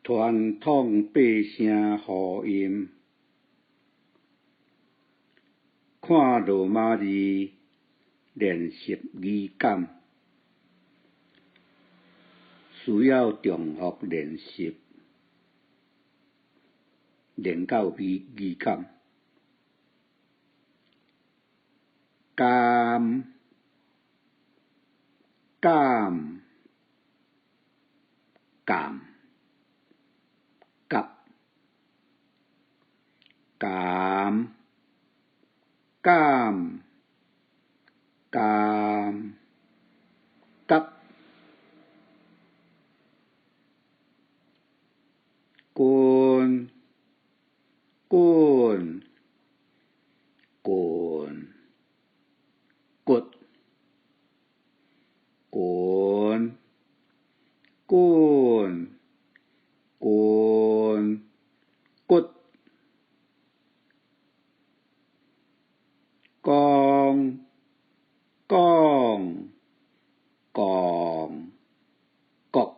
傳統八聲呼音，看羅馬字練習語感，需要重複練習，練到語感。甘，敢，甘，蛤，甘，敢，甘，蛤，滾，滾，棍，骨，滾，滾，滾，骨，講，講，摃，國，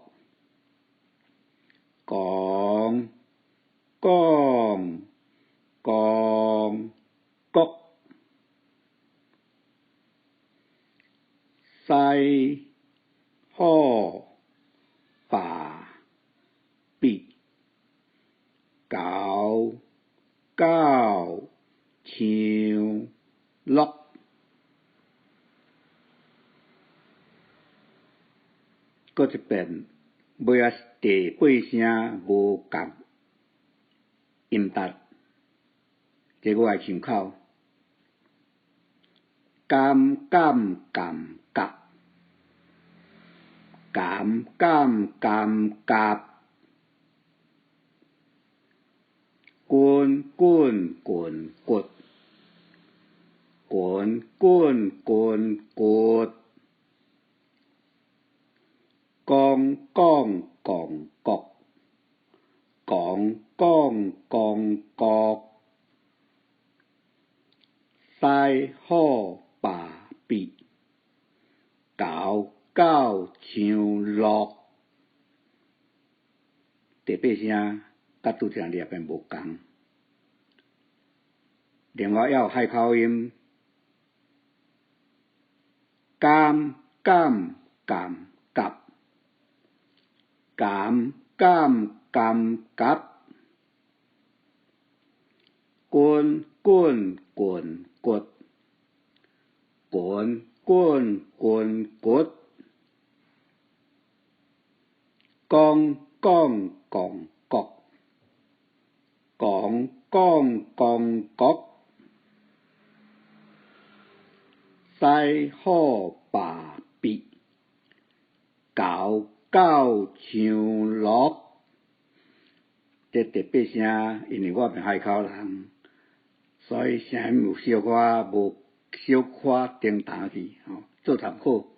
講，講，摃，國，西，虎，霸，筆，猴，狗，像，鹿。閣一遍，尾仔第八聲無仝音值，這我愛參考。甘敢甘蛤，甘敢甘蛤，滾滾滾骨，滾滾滾骨，講講講國，講講講國，西虎霸筆，猴狗像鹿。第八聲佮拄才兩遍無仝。另外猶有海口音，甘敢甘蛤，甘敢甘蛤，滾滾滾骨，滾滾滾骨，講講講國，講講講國，西虎霸筆，猴狗像鹿。這第八聲，因為我毋是海口人，所以聲音有小可無小可停頓去，吼，做參考。